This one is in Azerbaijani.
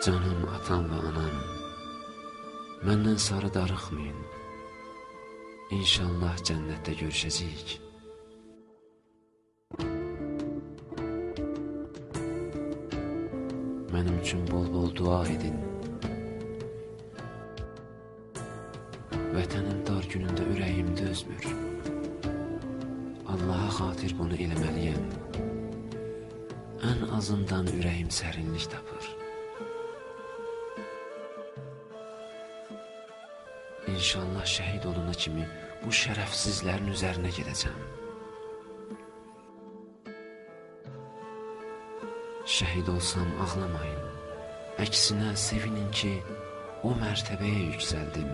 Canım atam və anam, məndən sarı darıxmayın. İnşallah cənnətdə görüşəcəyik. Mənim üçün bol-bol dua edin. Vətənin dar günündə ürəyim dözmür. Allaha xatir bunu eləməliyəm. Ən azından ürəyim sərinlik tapır. İnşallah şəhid olana kimi bu şərəfsizlərin üzərinə gedəcəm. Şəhid olsam ağlamayın. Əksinə sevinin ki, o mərtəbəyə yüksəldim.